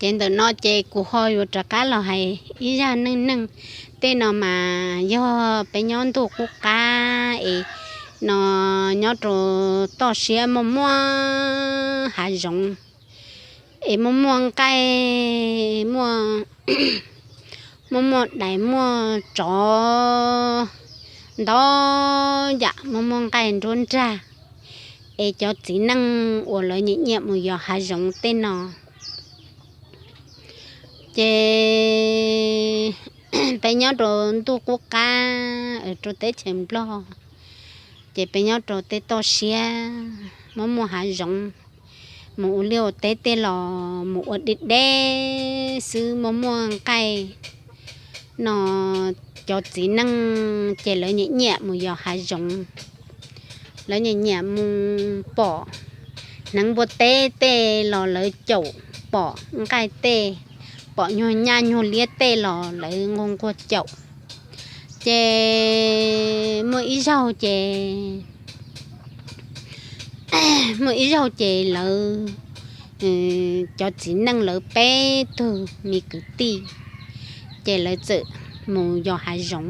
Ces ntawm no ces kuv ho yuav rov qab los hais ib zaj neej neeg. Tej no mas yog peb nyob ntuj qub qab es no nyob rau toj siab muaj muaj hav zoov es muaj muaj nqaij, muaj muaj dais, muaj tsov, ntau yam, muaj muaj nqaij nruab nrag. Es cov txiv neej uas lawv nyiam nyiam mus yos hav zoov tej no ces peb nyob rau ntuj qub qab rau teb chaws Nplog, ces peb nyob rau tej toj siab muaj muaj hav zoov, mus ua liaj ua teb tej los mus ua deb deb xwb muaj muaj nqaij no. Cov txiv neej ces lawv nyiam nyiam mus yos hav zoov, lawv nyiam nyiam mus pom hneev npua teb tej los lawv caum, pom nqaij tej, pom nyuag nyaj nyuag liab tej los lawv nquag nquag caum. Ces muaj ib zaug ces muaj ib zaug ces lawv, cov txiv neej lawv peb tug me kwv tij ces lawv txawm mus yos hav zoov.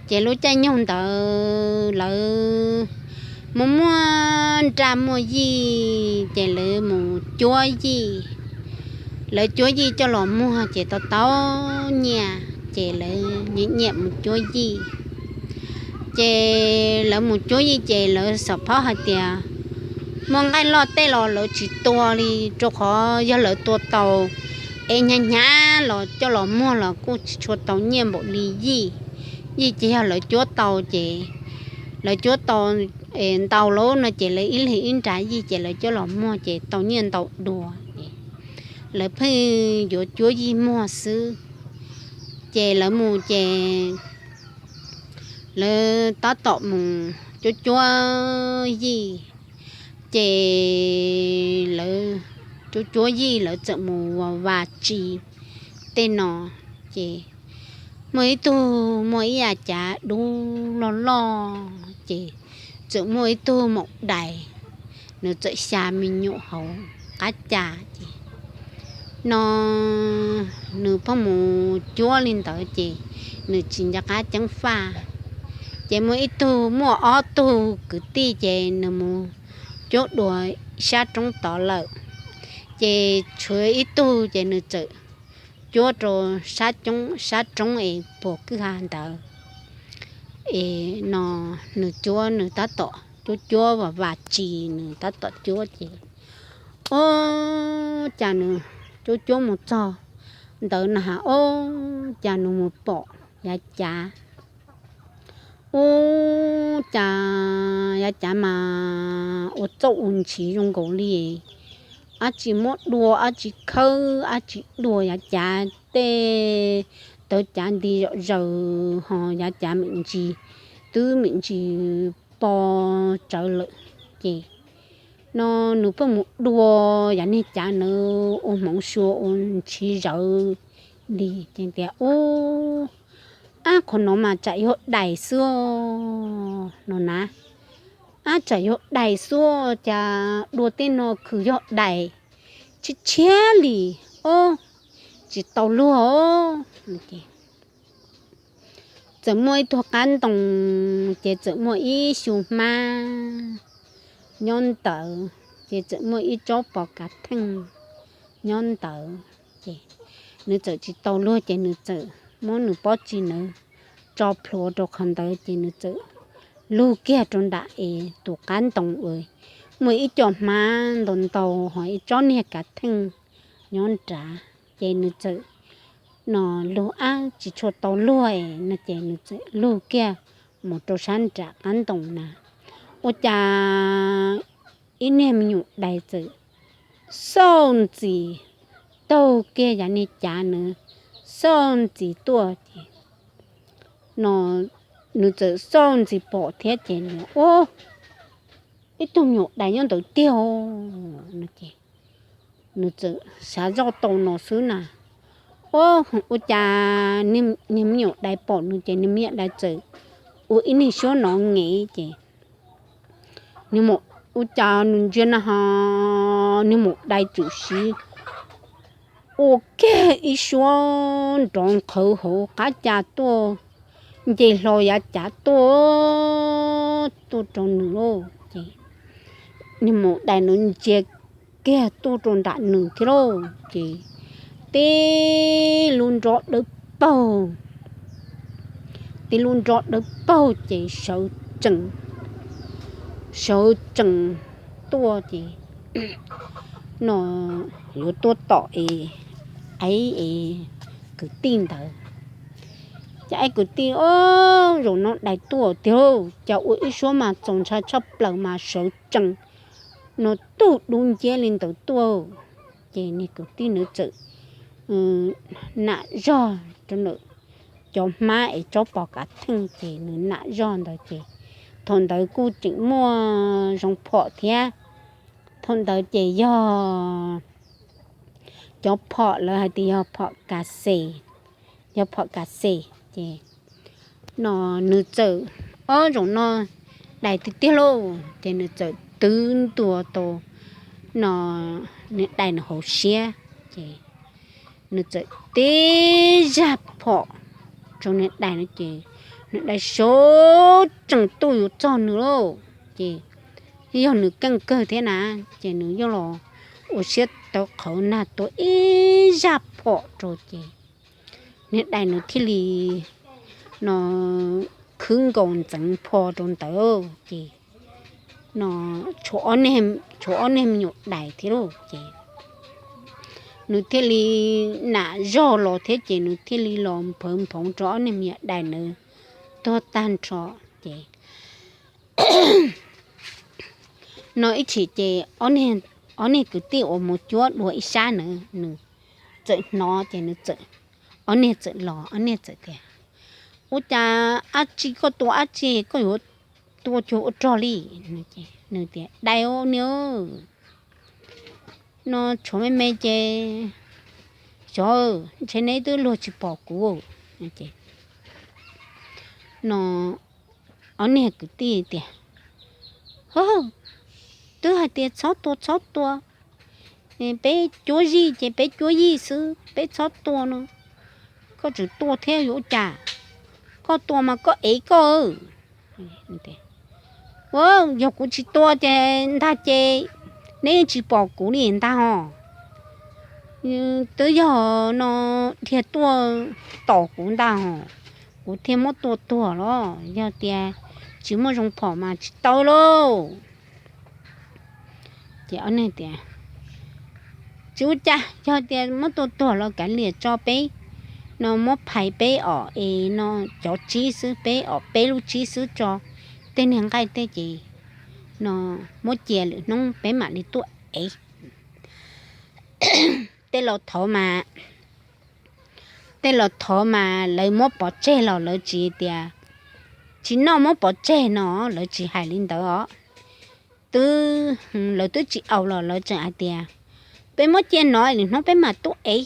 Ces lub caij nyoog ntawd lawv muaj muaj nraj muaj yij ces lawv mus cuab yij. Lawv cuab yij coj los muag ces tau tau nyiaj ces lawv nyiam nyiam mus cuab yij. Ces lawv mus cuab yij ces lawv xav phob hais tias muaj nqaij loj tej los lawv tsis tua li, rau qhov yog lawv tua tau es hnyav hnyav los coj los muag los kuj tsis tshua tau nyiaj npaum li yij. Yij ces yog lawv cuab tau ces lawv cuab tau ntau lawm no ces lawv ib leeg ib nrab yij ces lawv coj los muag ces tau nyiaj ntau dua. Lawv pheej yuav cuab yij muag xwb. Ces lawv mus ces lawv tab tom mus cuab cuab yij, ces lawv cuab cuab yij lawv txawm mus vas tsi tej no. Ces muaj ib tug muaj ib yav cav dub loj loj ces txawm muaj ib tug maum dais, nws txawm xya me nyuam hauv qab cas ces no nws pheej mus cuab li ntawd ces nws tsis nco qab ceev faj. Ces muaj ib tug, muaj ob tug kwv tij ces nws mus cuab dua sab roob tod lawm. Ces tshuav ib tug ces nws txawm cuab rau sab roob es puag kwj ha ntawd. Es no nws cuab, nws tab tom cuab cuab vas vas tsis, nws tab tom cuab ces ua cas nws cuab cuab mus txog ntawd na has, ua cas nws mus pom yav cav, ua cas yav cav mas ua txauj ua ntshis zoo nkaus li dab tsi muab dua dab tsi khawb dab tsi dua yav cav tej tawv cav nti zom zaws ho yav cav me ntsis twb me ntsis po tsawv lawm. Ces no nws pheej mus dua yav niag cav ntawd ua hmoov sua ua ntshis zawv li ces tias, Ub, ab qhov no mas tsam yog dais xwb no na. Ab tsam yog dais xwb, cas dua tej no khwv yog dais tshiab tshiab li, ob tsis tau luag. Txawm muaj ib tug qab ntoo, ces txawm muaj ib xyu hmab nyob ntawd, ces txawm muaj ib tsob pos kav theej nyob ntawd. Ces nws txawm tsis tau luag ces nws txawm muab nws pob tsi ntawd tso plhuav rau qhov ntawd ces nws txawm lug kiag rau nram es tus qab ntoo uas muaj ib co hmab ntau ntau ho ib tsob niag kav theej nyob nrad. Ces nws txawm no lug ab tsis tshua tau luag no ces nws txawm lug kiag mus rau sab nram qab ntoo na. Ua cas ib niag me nyuam dais txawm xauj ntxis taug kiag yav niag cav nws xauj ntxis tuaj ces no nws txawm xauj ntxis pom thiab ces nws ua ib tug me nyuam dais nyob ntawd tiag no ces nws txawm xav zoj tau no xwb na. Ua cas niag me nyuam dais pom nws ces niag me nyuam dais txawm ua ib niag suab no ngev ces nws mus ua cas nws ntsia na ho niag maum dais txawm siv ua kiag ib suab nrov nqhawv hauv qab ca tuaj, nce hlo yav cav tuaj, tuaj rau nws lauj. Ces niag maum dais nws ntsia kiag tuaj rau nram nws thiab lauj. Ces tib lub nrov dawb paug, tib lub nrov dawb paug ces sawv tsees, sawv tsees tuaj ces no yuav tuaj tom es, aib es kwv tij ntawd. Ces aib kwv tij, o, zaum no dais tuaj tiag, cas ua ib suab mas txaus ntshai tshaj plaws mas sawv tsees no tug dub nciab li ntawd tuaj. Ces niag kwv tij nws txawm nam zog rau ntawm cov hmab es tsob pos kav theej ces nws nam zog ntawd ces thaum ntawd kuj tseem muaj zoo phom thiab. Thaum ntawd ces yog cov phom lawv hais tias yog phom kas xes, yog phom kas xes ces no nws txawm, o, zaum no dais tiag tiag lauj, ces nws txawm twv ntua tau no niag dais nws hauv siab ces nws txawm tib zaj phom rau niag dais no ces niag dais sawv tsees tuaj yuav txog nws lauj. Ces yog nws keej kawg thiab na, ces nws yeej los ua siab tawv qhawv nag tua ib zaj phom rau ces niag dais nws thiaj li no khwb nkaus ntxeev pho rau ntawd ces no tshuav ob niag me nyuam dais thiab lauj. Ces nws thiaj li nam zog los thiab ces nws thiaj li los nphawv nphoov rau ob niag me nyuam dais ntawd tuag tag nrho. Ces no ib chim ces ob niag kwv tij uas mus cuab dua ib sab na, nws txawm hnov ces nws txawm, ob niag txawm los ob niag txawm tias, ua cas ab tsi koj tua ab tsi koj yuav tua cuag ua rog li? Nws tias dais niag, no tshuav me me ces xyov, ntshe neb twb luag tsis pom kuv. No ob niag kwv tij tias, twb hais tias txhob tua txhob tua, peb cuab zij ces peb cuab zij xwb, peb txhob tua no, koj tseem tua thiab yuav ua cas? Koj tua mas koj ev koj. Ua, yog kuv tsis tua ces ntag ces neb yeej tsis pom kuv li ntag hos. Twb yog no dhia tuaj tom kuv ntag hos, kuv thiaj muab tua tuag los yog tias tsis muaj zoo phom mas tsis tau lauj. Ces ob niag tias, tsis ua cas, yog tias muab tua tuag los kav liam tso, peb no muab phais peb os es no cov tsib xwb, peb os peb lub tsib xwb tso, tej niag nqaij tej ces no muab cia lwm hnub peb mam li tuaj ev. Tej laus thov mas, tej laus thov mas lawv muab pov tseg los lawv tsis tias, tsis noj muab pov tseg no, lawv tsis hais li ntawd os. Twb, lawv twb tsis aus los lawv tseem hais tias, peb muab cia no lwm hnub peb mam tuaj ev.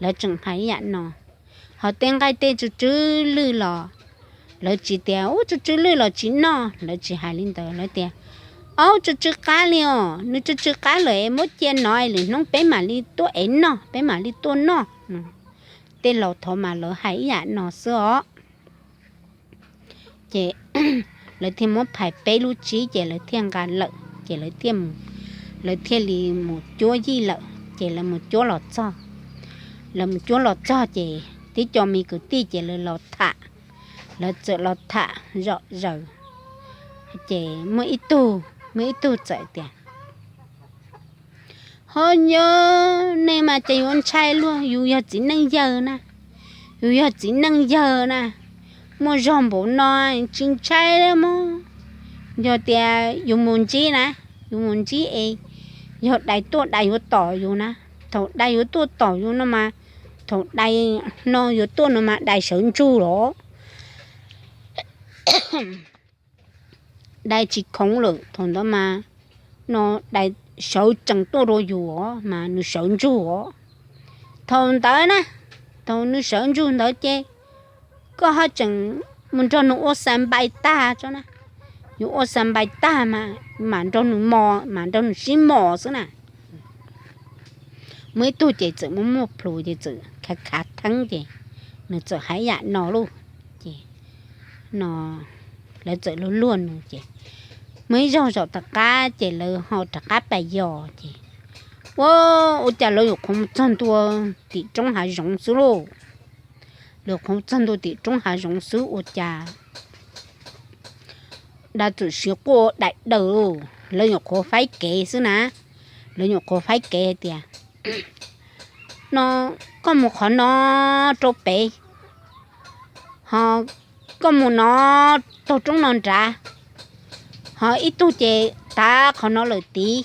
Lawv tseem hais ib yam no. Ho tej nqaij tej tsw tsw lwj los lawv tsis tias, ub, tsw tsw lwj los tsis noj, lawv tsis hais li ntawd, lawv tias, aub, tsw tsw qab li os, nws tsw tsw qab lawm es muab cia no lwm hnub peb mam li tuaj ev noj, peb mam li tuaj noj. Tej laus thov mas lawv hais ib yam no xwb os. Ces lawv thiaj muab phais peb lub tsib ces lawv thiaj nqa lawm ces lawv thiaj, lawv thiaj li mus cuab yij lawm ces lawv mus cuab los txog. Lawv mus cuab los txog ces tib co me kwv tij ces lawv los tham, lawv txawm los tham zom zaws. Ces muaj ib tug, muaj ib tug txawm tias, ho yog nej mas ces yuav ntshai luaj, yus yog txiv neej yawg na, yus yog txiv neej yawg na, muaj zog npaum no tsis ntshai mog. Yog tias yus mus ntsib na, yus mus ntsib es yog dais tuaj dais yuav tom yus na, thaum dais yuav tuaj tom yus no mas, thaum dais no yuav tuaj no mas dais sawv ntsug los, dais tsis khoov lawm, thaum ntawd mas no dais sawv tsees tuaj rau yus os mas nws sawv ntsug os. Thaum ntawd na, thaum nws sawv ntsug ntawd ces koj ho tseem mus nrog nws ua xa npais tag tso na. Yus ua xa npais tag mas mam nrog nws mos, mam nrog nws sib mos xwb na. Muaj ib tug ces txawm muaj muaj plhus ces txawm khav khav theeb ces nws txawm hais yam no lauj. Ces no lawv txawm luag luag nws ces muaj ib zaug zaum tom qab ces lawv ho rov qab pais yos ces ua, ua cas lawv yuav qhuav mus txog ntua tim roob hav zoov xwb lauj. Lawv qhuav txog ntua tim roob hav zoov xwb ua cas dab txawm siv quaj daim daws, lawv nyuam qhuav faib kev xwb na. Lawv nyuam qhuav faib kev hais tias, no koj mus qhov no rau pem, ho koj mus no taug roob no nrad, ho ib tug ces tav qhov no lawm tid.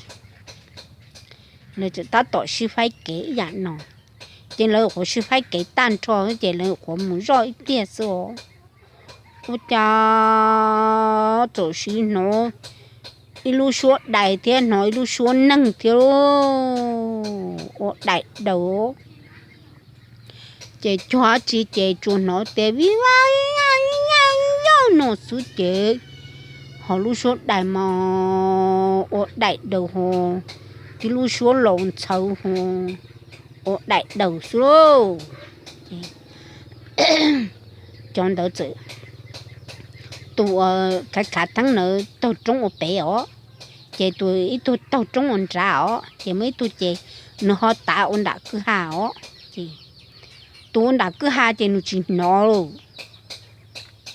Lawv txawm tab tom sib faib kev ib yam no, ces lawv qhuav sib faib kev tag nrho ces lawv qhuav mus zoj ib tiag xwb os. Ua cas txawm siv hnov ib lub suab dais thiab hnov ib lub suab neeg thiab ua daim daws. Ces cog dab tsi ces tsuas hnov tias vij vaj vij yaj no xwb ces ho lub suab dais mas ua daim daws ho, tib lub suab laus ntxhawv ho ua daim daws xwb lauj. Cov ntawd txawm, tus uas khav khav theeb ntawd taug roob ua pem os, ces tus ib tug taug roob ua nrad os, ces muaj ib tug ces nws ho tav ua nram kwj ha os. Ces tus ua nram kwj ha ces nws tsis hnov lauj,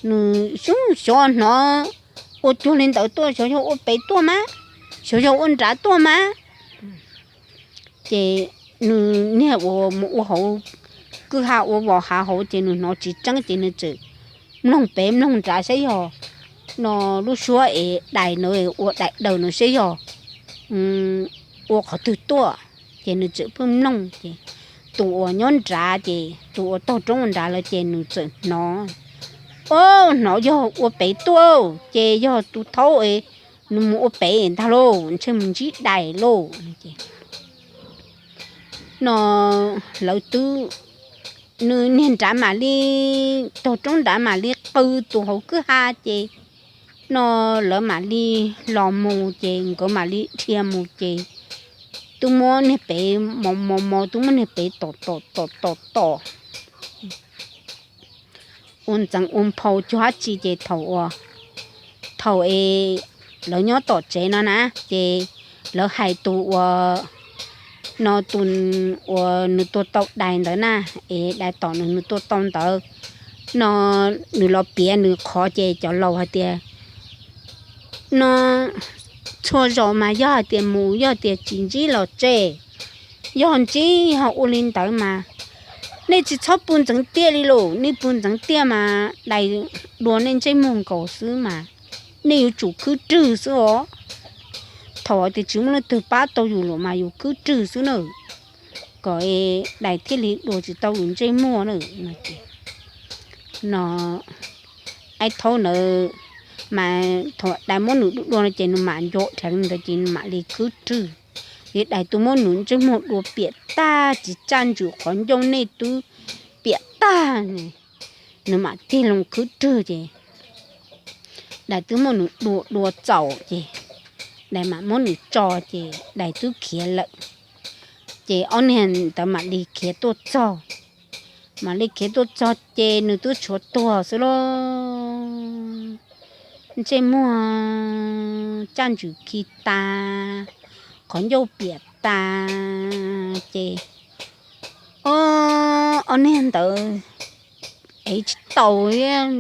nws xyov hnov ua cuag li ntawd tuaj, xyov yog ua pem tuaj mas, xyov yog ua nrad tuaj mas. Ces nws niag uas mus ua hauv kwj ha ua vos hav hauv ces nws hnov tsis tseeb ces nws txawm mloog pem mloog nrad saib yog no lub suab es dais no ua daim daws no saib yog ua qhov twg tuaj. Ces nws txawm pheej mloog ces tus uas nyob nrad ces tus uas taug roob ua nrad lawm ces nws txawm hnov, o, hnov yog ua pem tuaj ces yog tus thaub es nws mus ua pem ntag lauj, ntshe mus ntsib dais lauj. No lawv twb, nws niag nrad mam li, taug roob nrad mam li qw tus hauv kwj ha ces no lawv mam li los mus ces nkawd mam li dhia mus ces twb muab niag pem mos mos mos, twb muab niag pem tom tom tom tom tom ua ntxeev ua nphau cog dab tsi ces thaum uas, thaum es lawv nyob tom tsev no na, ces lawv hais tus uas, no tus uas nws tua tau dais ntawd na, es dais tom nws nws tua tau ntawd no, nws los piav nws qhov ces cov laus hais tias, no txhua zaus mas yog hais tias mus yog tias tsis ntsib los tseg, yog ntsib ho ua li ntawd mas nej tsis txhob pw ntxeev tiaj li lauj, nej pw ntxeev tiaj mas dais dua nej ntsej muag nkaus xwb mas, nej yuav tsum khwb rwg xwb os. Thaum tias tsis muaj leej twg pab tau yus lawm mas yus khwb rwg xwb na, kom dais thiaj li dua tsis tau yus ntsej muag na. No, aib thaub ntawd mas thaum dais muab nws dua dua no ces nws mam nco dheev ntawd ces nws mam li khwb rwg. Ces dais twb muab nws ntsej muag dua piam tag, tsis tsaj ntsws qhov ncauj nej twb piam tag, nws mam tig loo khwb rwg ces dais twb muab nws dua dua txaus ces dais mam muab nws tso ces dais twb khiav lawm. Ces ob niag ntawd mam li khiav tuaj txog, mam li khiav tuaj txog ces nws twb tshuav tuag xwb lauj. Ntsej muag tsaj ntsws khi tas, qhov ncauj piam tas ces, o, ob niag ntawd ev tsis tau,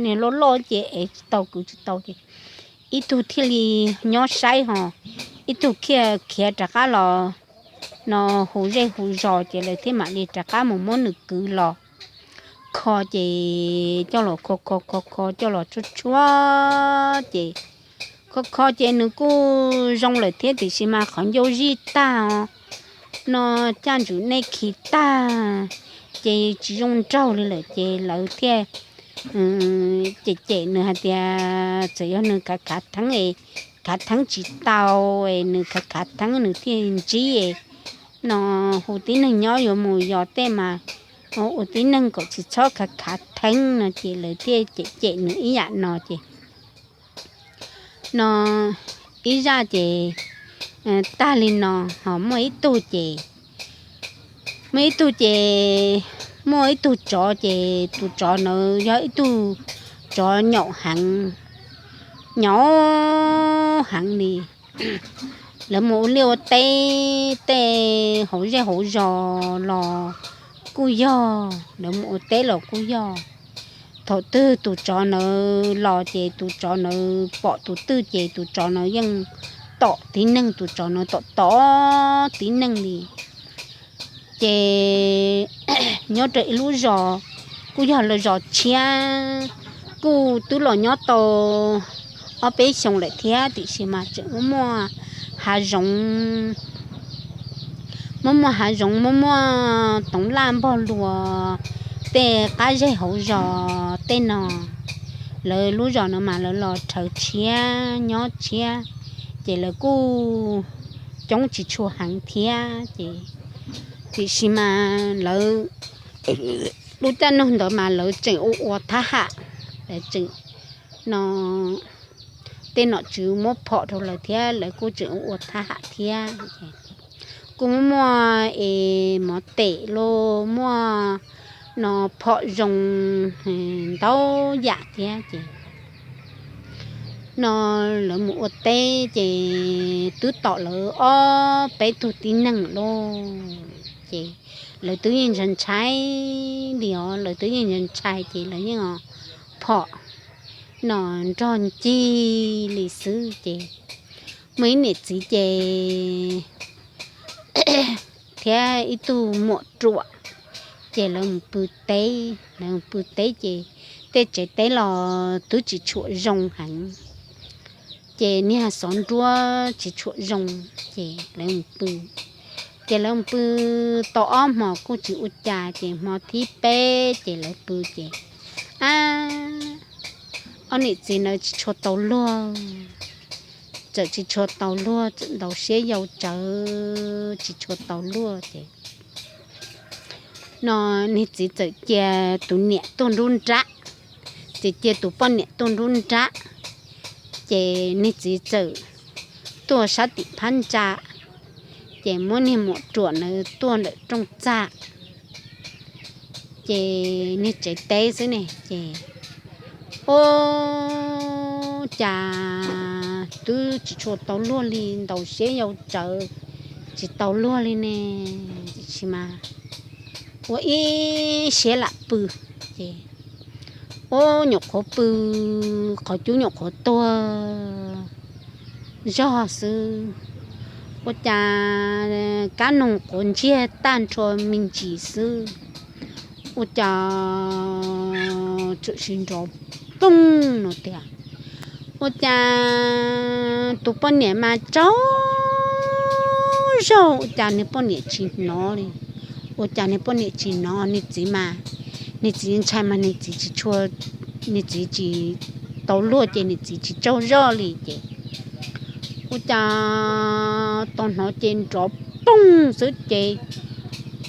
niag loj loj ces ev tsis tau kwv tsis tau ces ib tug thiaj li nyob saib ho, ib tug thiaj khiav rov qab los no hu zej hu zos ces lawv thiaj mam li rov qab mus muab nws kwv los kho ces coj los kho kho kho kho coj los tshuab tshuab ces kho kho ces nws kuj zoo lawm thiab tiam sis mas qhov ncauj zij tag os, no tsaj ntsws nej khi tag ces tsis zoo nraug li lawm ces lawv thiaj cem cem nws hais tias txawm yog nws khav khav theeb es khav theeb tsis tau es nws khav khav theeb nws thiaj ntsib es no hu tib neeg nyob yuav mus yos tej mas ua tib neeg kom tsis txhob khav khav theeb no ces lawv thiaj cem cem nws ib yam no ces no ib zaj ces tag li no ho muaj ib tug ces Muaj ib tug ces, muaj ib tug tsov ces tus tsov ntawd yog ib tug tsov nyaum heev, nyaum heev li. Lawv mus ua liaj ua teb tej hauv zej hauv zos los kuj yog, lawv mus ua teb los kuj yog. Thaum twg tus tsov ntawd los ces tus tsov ntawd pom tus twg ces tus tsov ntawd yeej tom tib neeg, tus tsov ntawd tom tom tib neeg li. Ces nyob rau ib lub zos kuj yog lawv zos tshiab, kuj twb los nyob tau ob peb xyoos lawm thiab, tiam sis mas tseem muaj muaj hav zoov, muaj muaj hav zoov, muaj muaj toov laj npog luas tej qab zej hauv zos tej no. Lawv lub zos no mas lawv los rhawv tshiab nyob tshiab, ces lawv kuj coob tsis tshua heev thiab ces, tiam sis mas lawv lub caij nyoog ntawd mas lawv tseem ua ua thab ham, lawv tseem no tej nom tswv muab phom rau lawv thiab lawv kuj tseem ua ua thab ham thiab. Kuj muaj muaj es mov tes los muaj no phom zoo ntau yam thiab ces no lawv mus ua teb ces twb tom lawv ob peb tug tib neeg lawm ces lawv twb yeej ntshai ntshai li os, lawv twb yeej ntshai ntshai ces lawv yeej phom no nrog ncig li xwb ces muaj ib niam txiv ces thiab ib tug muam ruam ces lawv mus pw teb, lawv mus pw teb ces tej tsev teb los twb tsis tshua zoo heev, ces niag xov nruab tsis tshua zoo ces lawv mus pw. Ces lawv mus pw tau ob hmos kuj tsis ua cas ces hmo thib peb ces lawv pw ces, ab, ob niam txiv ntawd tsis tshua tau luag, txawm tsis tshua tau luag, txawm ntaus siab yau tsawv tsis tshua tau luag ces no niag txiv txawm cia tus niam tuaj nruab nrab, txawm cia tus poj niam tuaj nruab nrab, ces niag txiv txawm tuaj sab tim phab ntsa, ces muab niag muam ruam ntawd tuaj ntawm rooj txaj. Ces niag tsev teb xwb ne ces, ua cas twb tsis tshua tau luag li, ntaus siab yau tsawv tsis tau luag li ne, tiam sis mas ua ib siab lam pw ces, ua nyuam qhuav pw, qhov cub nyuam qhuav tuag zog xwb, ua cas kab noog quav ntsiag tag nrho me ntsis xwb, ua cas txawm sis nrov poog no tiag. Ua cas tus poj niam mas tsaug zog, ua cas niag poj niam tsis hnov li, ua cas niag poj niam tsis hnov, niag txiv mas, niag txiv ntshai mas niag txiv tsis tshua, niag txiv tsis tau luag ces niag txiv tsis tsaug zog li ces ua cas tau hnov ces nrov poog xwb ces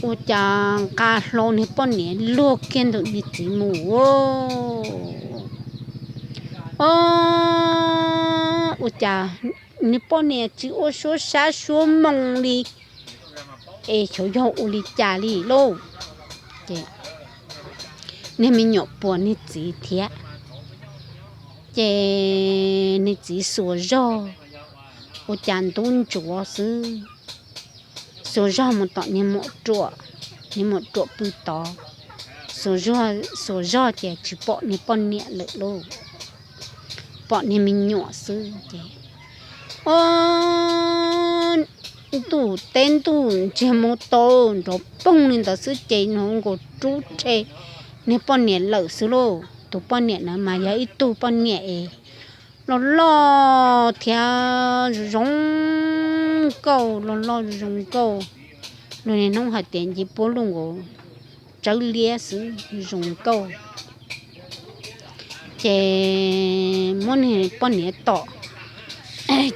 ua cas nqa hlo niag poj niam luag kiag ntawm niag txiv mus. Ua cas niag poj niam tsis ua suab sab suab moo li, es xyov yog ua li cas li lauj. Ces niag me nyuam puas niag txiv thiab, ces niag txiv xuas zog, ua cas ntub ntsuav xwb, xuas zog mus tom niag muam ruam, niag muam ruam pw tod, xuas zog ces tsis pom niag poj niam lawm lauj, pom niag me nyuam xwb ces, o, ntuj teb ntuj ntsiag mus tau nrov poog li ntawd xwb ces nws nkaus rub rhe niag poj niam lawm xwb lauj. Tus poj niam na mas yog ib tug poj niam es loj loj thiab zoo zoo nkauj, loj loj zoo zoo nkauj, luag niaj hnub hais tias nce puab luj nkaus tsawb liab xwb, zoo nkauj. Ces muab niag poj niam tom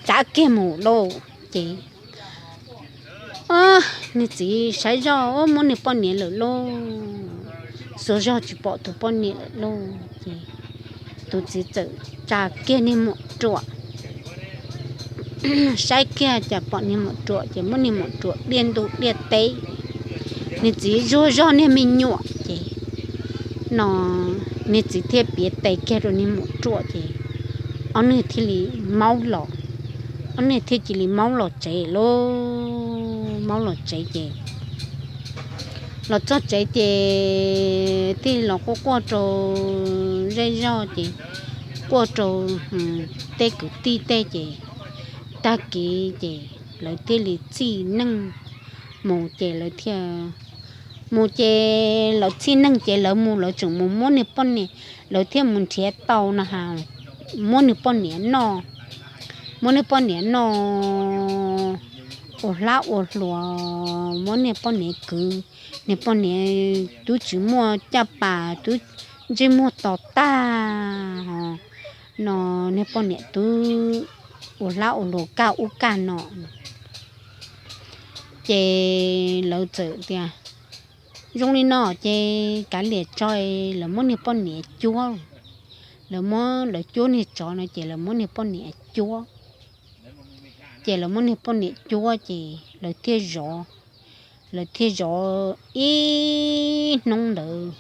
cav kiag mus lauj ces, niag txiv saib zoj muab niag poj niam lawm lauj, xuas zog tsis pom tus poj niam lawm lauj ces tus txiv txawm tsa kiag niag muam ruam, saib kiag cas pom niag muam ruam ces muab niag muam ruam diaj ntuj diaj teb, niag txiv zuag zog niag me nyuam ces no niag txiv thiaj piav tes kiag rau niag muam ruam ces ob niag thiaj li maub los, ob niag thiaj cia li maub los tsev lauj. Maub los tsev ces los txog tsev ces thiaj los quaj quaj rau zej zog ces quaj rau tej kwv tij tej ces tag kis ces lawv thiaj li txij neej mus ces lawv thiaj mus ces lawv txij neej ces lawv mus lawv tseem mus muab niag poj niam, lawv thiaj mus nrhiav tau no ha, muab niag poj niam noj, muab niag poj niam noj ua hlab ua hluas, muab niag poj niam kwv, niag poj niam twb tsis muaj caj pas twb ntsej muag to tag ho no niag poj niam twb ua hlab ua hluas kaj ub kaj no. Ces lawv txawm tias zoo li no ces kav liam tso, lawv muab niag poj niam cuab, lawv muab lawv cuab niag tsov no ces lawv muab niag poj niam cuab. Ces lawv muab niag poj niam cuab ces lawv thiaj zov, lawv thiaj zov ib hnub ntawd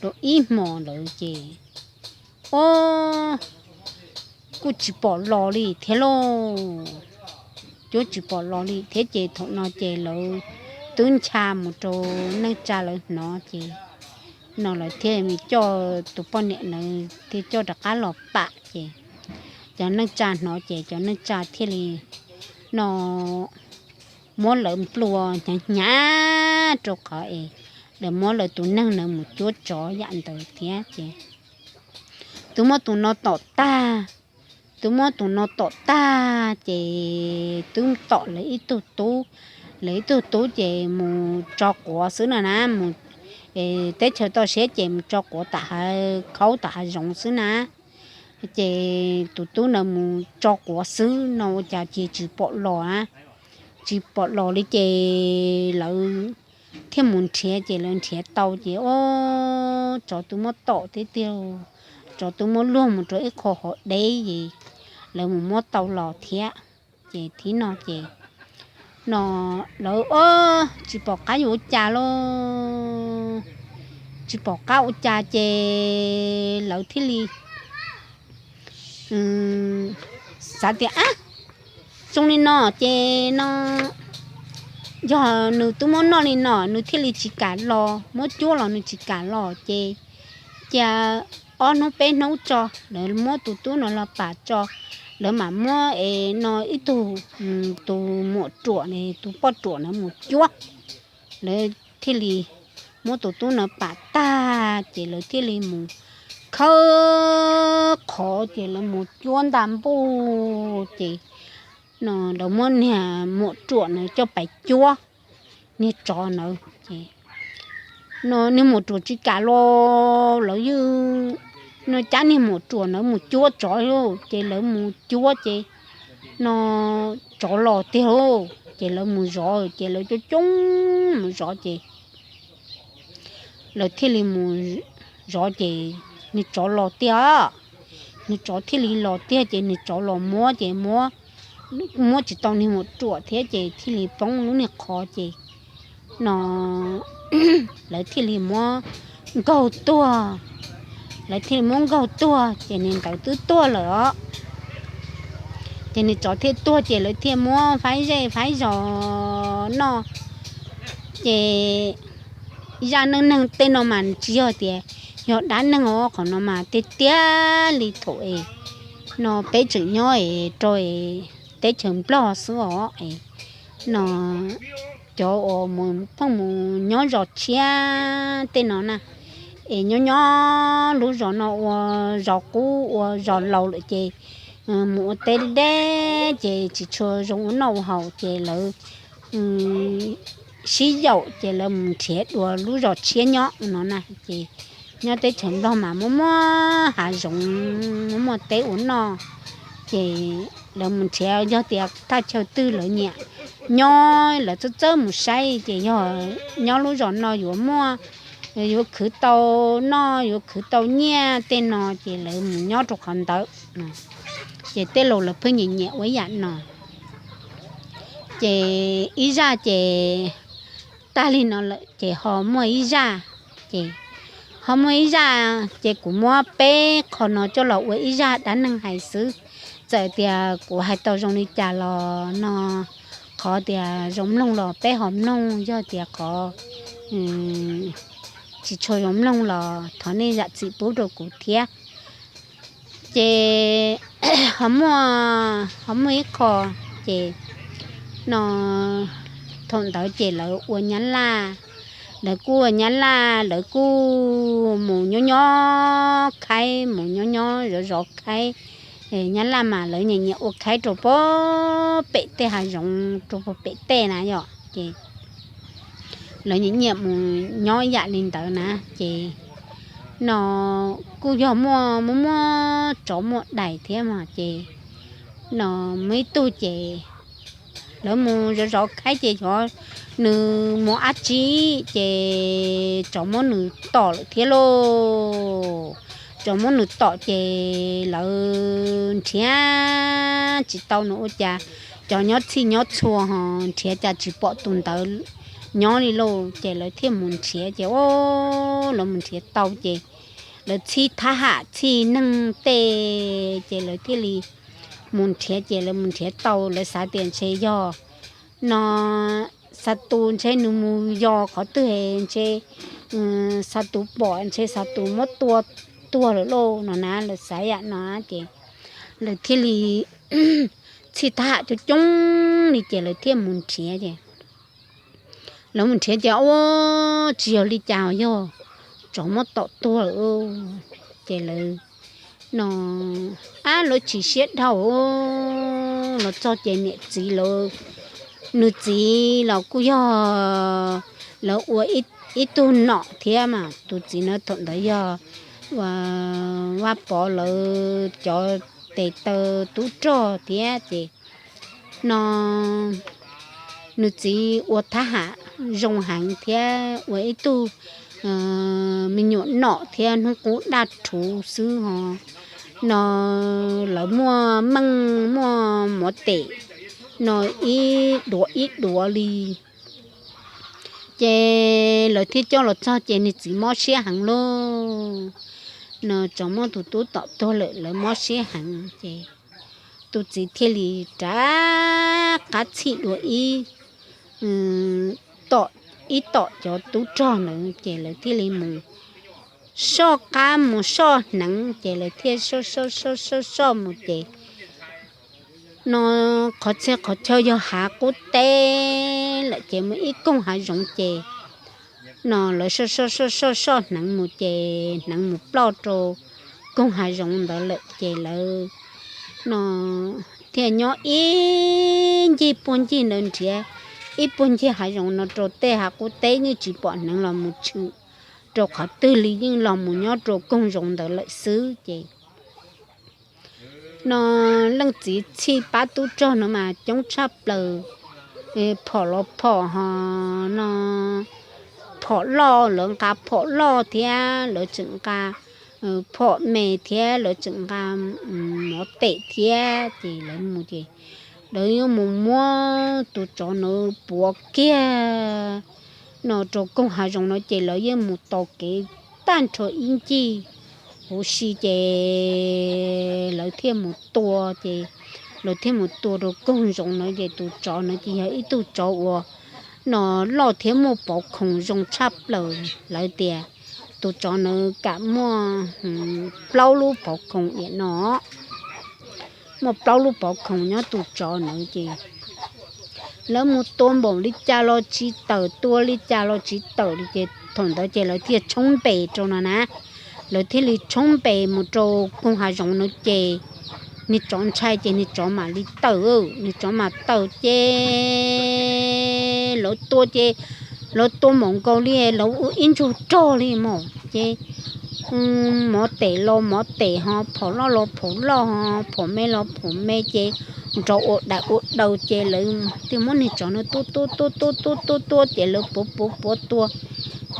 rau ib hmos ntawd ces ob kuj tsis pom los li thiab lauj. Cuab tsis pom los li thiab ces thaum no ces lawv twb ncha mus rau neej tsa lawv hnov ces no lawv thiaj coj tus poj niam ntawd thiaj coj rov qab los pam ces cov neej tsa hnov ces cov neej tsa thiaj li no muab lawv nplua hnyav hnyav rau qhov es lawv muab lawv tus neeg ntawd mus cuab tsov yam ntawd thiab ces twb muab tus no tom tag, twb muab tus no tom tag ces twb tom lawv ib tug tub, lawv ib tug tub ces mus tso quav xwb no na, mus teb chaws toj siab ces mus tso quav tam hav khaub tam hav zoov xwb na. Ces tus tub ntawd mus tso quav xwb no ua cas ces tsis pom los a, tsis pom los li ces lawv thiaj mus nrhiav ces lawv nrhiav tau ces ob tsov twb muab tom tiag tiag, tsov twb muab luag mus rau ib qho hauv deb es lawv mus muab tau los thiab. Ces thib no ces no lawv ob tsis pom qab yuav ua cas lauj, tsis pom qab ua cas ces lawv thiaj li xav tias ab, zoo li no ces no yog nws twb muab noj li no nws thiaj li tsis kam los, muab cuab los nws tsis kam los ces cia ob hnub peb hnub tso, lawv muab tus tub no los pam tso, lawv mam muab es no ib tug, tus muam ruam, tus poj ruam na mus cuab. Lawv thiaj li muab tus tub no pam tag ces lawv thiaj li mus khawb qhov ces lawv mus cuab nta npuj ces no lawv muab niag muam ruam na coj pais cuab niag tsov ntawd ces no niag muam ruam tsis kam los, lawv yeej no cab niag muam ruam ntawd mus cuab tsov lauj, ces lawv mus cuab ces no tsov los tiag lauj, ces lawv mus zov ces lawv coob coob mus zov ces lawv thiaj li mus zov ces niag tsov los tiag, niag tsov thiaj li los tiag ces niag tsov los muab ces muab, muab tsis tau niag muam ruam thiab ces thiaj li poob lub niag qhov ces no lawv thiaj li muab nkaug tuag, lawv thiaj li muab nkaug tuag ces niag ntawd twb tuag lawm os. Ces niag tsov thiaj tuag ces lawv thiaj muab faib zej faib zos noj. Ces zaj neej neeg tej no mas tsis yog tias yog dab neeg os, qhov no mas tiag tiag li thaum es no peb tseem nyob es rau es teb chaws Nplog xwb os es no cov uas mus pheej mus nyob zos tshiab tej no na, es nyob nyob lub zos no ua zos qub ua zos laus lawm ces mus ua teb deb ces tsis tshua zoo ua noj ua haus ces lawv sib yaum ces lawv mus nrhiav dua lub zos tshiab nyob no na. Ces nyob teb chaws Nplog mas muaj muaj hav zoov, muaj muaj teb ua noj, ces lawv mus nrhiav, yog tias thaj chaw twg lawv nyiam nyob lawv txawj txawj mus saib ces yog nyob lub zos no yuav muaj, yuav khwv tau noj yuav khwv tau nyiaj tej no ces lawv mus nyob rau qhov ntawd. Ces tej laus lawv pheej nyiam nyiam ua ib yam no. Ces ib zaj ces tag li no lawm ces ho muaj ib zaj, ces ho muaj ib zaj, ces kuv muab peb qho no coj los ua ib zaj dab neeg hais xwb. Txawm tias kuv hais tau zoo li cas los no, qhov tias zoo mloog los peb ho mloog, yog tias qhov tsis tshua zoo mloog los thov nej zam txim pub rau kuv thiab. Ces ho muaj, ho muaj ib qho, ces no thaum ntawd ces lawv ua Nyab Laj, lawv kuj ua Nyab Laj, lawv kuj mus nyob nyob khaib, mus nyob nyob zov zov khaib. Nyab Laj mas lawv nyiam nyiam ua khaib rau puag pem tej hav zoov, rau puag pem tej na yom, ces lawv nyiam nyiam mus nyob yam li ntawd na, ces no kuj yog muaj muaj muaj tsov muaj dais thiab mas, ces no muaj ib tug ces lawv mus zov zov khaib ces xyov nws mus dab tsi, ces tsov muab nws tom lawm thiab lauj. Tsov muab nws tom ces lawv nrhiav tsis tau nws ua cas, cov nyob txhij nyob txhua ho nrhiav cas tsis pom tus ntawd nyob li lauj, ces lawv thiaj mus nrhiav ces o, lawv mus nrhiav tau ces lawv txhij thab ham txhij neeg tej, ces lawv thiaj li mus nrhiav, ces lawv mus nrhiav tau, lawv xav tias ntshe yog no xa tus ntshe nws mus yos qhov twg ntshe xa tus pom ntshe xa tus muab tua tuag lawm lauj no na, lawv xav yam no ces lawv thiaj li txhij thab ham coob coob li ces lawv thiaj mus nrhiav ces lawv mus nrhiav ces ua tsis yog li cas, yog tsov muab tom tuag lawm. Ces lawv no, ab, lawv chim siab dhau los txog ces niam txiv lawv, nws txiv los kuj yog lawv ua ib tug nom thiab mas, tus txiv no thaum ntawd yog Vaj Pov lawv cov tes taw tub rog thiab ces no nws txiv ua thab ham zoo heev thiab ua ib tug me nyuam nom thiab hnub qub daj rhuv xwb ho no lawv muaj meej muaj mov tes no ib duav ib duav li. Ces lawv thiaj coj los txog ces nws txiv mob siab heev lauj. No tsov muab tus tub tom tuag lawm lawv mob siab heev ces tus txiv thiaj li rov qab txhij dua ib tom, ib tom cov tub rog ntawd ces lawv thiaj li mus soj qab mus soj hneev ces lawv thiaj soj soj soj soj mus ces no qhov txhia qhov chaw yog hav qub teb lawm ces muaj ib koog hav zoov ces no lawv soj soj soj soj soj hneev mus ces hneev mus ploj rau koog hav zoov ntawd lawm ces lawv no thiaj nyob ib ncig puag ncig ntawd nrhiav ib puag ncig hav zoov no rau tej hav qub teb yeej tsis pom hneev los mus tshwm rau qhov twg li, yeej los mus nyob rau koog zoov ntawd lawm xwb ces no leej txiv txhij pab tub rog no mas coob tshaj plaws, phom los phom ho no phom loj, lawv nqa phom loj thiab lawv tseem nqa phom me thiab lawv tseem nqa mov tes thiab ces lawv mus ces lawv yuav mus muab tus tsov no puav kiag no rau koog hav zoov no ces lawv yeej mus taug kev tag nrho ib ncig huv si ces lawv thiaj mus tua ces lawv thiaj mus tua rau koog zoov no ces tus tsov no ces yog ib tug tsov uas no loj thiab muaj pov khoom zoo tshaj plaws. Lawv tias tus tsov no kam muaj plaub lub pov khoom diam no, muaj plaub lub pov khoom nyob tus tsov no ces lawv mus tua npaum li cas los tsis tawm, tua li cas los tsis tawm li ces thaum ntawd ces lawv thiaj tshoob npe rau no na. Lawv thiaj li tshoob npe mus rau koog hav zoov no ces niag tsov ntshai ces niag tsov mam li tawm, niag tsov mam tawm ces lawv tua ces lawv tua npaum nkaus li lawv ua ib ntsug rog li mas ces mov tes los mov tes ho phom loj los phom loj ho phom me los phom me ces nrov ua daim ua daws ces lawv thiaj muab niag tsov no tua tua tua tua tua tua tua ces lawv puav puav puav tua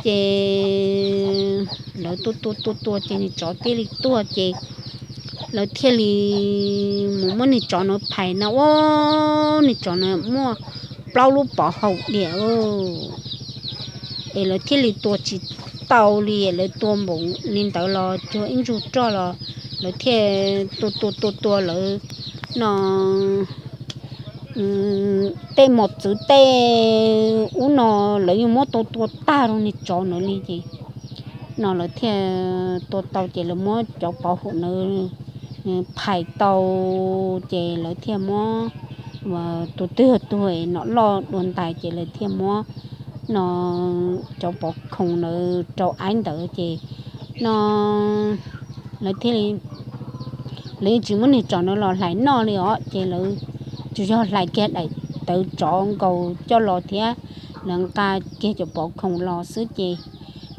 ces lawv tua tua tua tua ces niag tsov thiaj li tuag ces lawv thiaj li mus muab niag tsov no phais no ua niag tsov no muaj plaub lub pov haum diam lauj. es lawv thiaj li tua tsis tau li, lawv tua npaum li ntawd los cuag ib ntsug roj los lawv thiaj tua tua tua tua lawv no tej mos txwv tej ub no lawv yeej muab tua tua tag rau niag tsov ntawd li ces no lawv thiaj tua tau ces lawv muab cov pov haum ntawd phais tau ces lawv thiaj muab tus twg tuag nom loj dua ntais ces lawv thiaj muab no cov pov khoom ntawd rau aib ntawd ces no lawv thiaj li lawv yeej tsis muab niag tsov ntawd los hlais noj li os ces lawv tsuas yog hlais kiag daim tawv tsov nkaus coj los thiab lawv nqa kiag cov pov khoom los xwb ces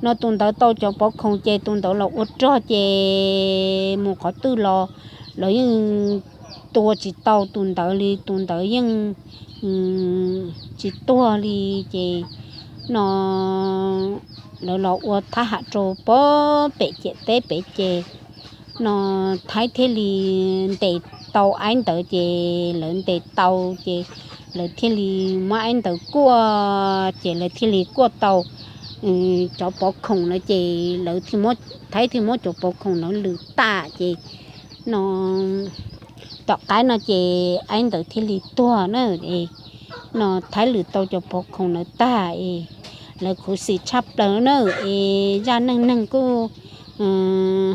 no tus ntawd tau cov pov khoom ces tus ntawd los ua rog ces mus qhov twg los lawv yeej tua tsis tau tus ntawd li, tus ntawd yeej tsis tuag li ces no lawv los ua thab ham rau pem ciam teb pem ces no Thaib thiaj li ntes tau aib ntawd ces lawv ntes tau ces lawv thiaj li muab aib ntawd kuaj ces lawv thiaj li kuaj tau cov pov khoom na ces lawv Thaib thiaj muab cov pov khoom na lwm tag ces no tom qab no ces aib ntawd thiaj li tuag na. No Thaib lwm tau cov pov khoom na tag es lawv khuv xim tshaj plaws na es zaj neej neeg kuj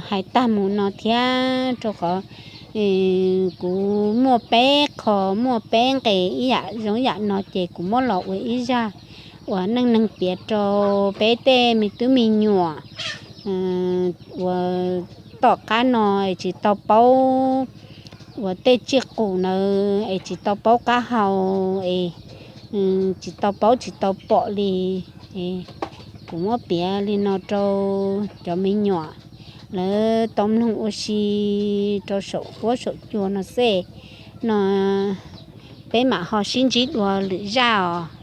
hais tag mus no thiab rau qhov kuv muaj peb qho muaj peb nqe ib yam zoo yam no ces kuv muab los ua ib zaj uas neej neeg piav rau peb tej me tub me nyuam uas tom qab no es tsis tau paub uas tej tsiaj qus ntawd es tsis tau paub qab hau es tsis tau paub tsis tau pom li. Kuv muab piav li no rau cov me nyuam lawv tau mloog ua si rau saum huab saum cua no xwb no peb mam ho sib ntsib dua lwm zaj os.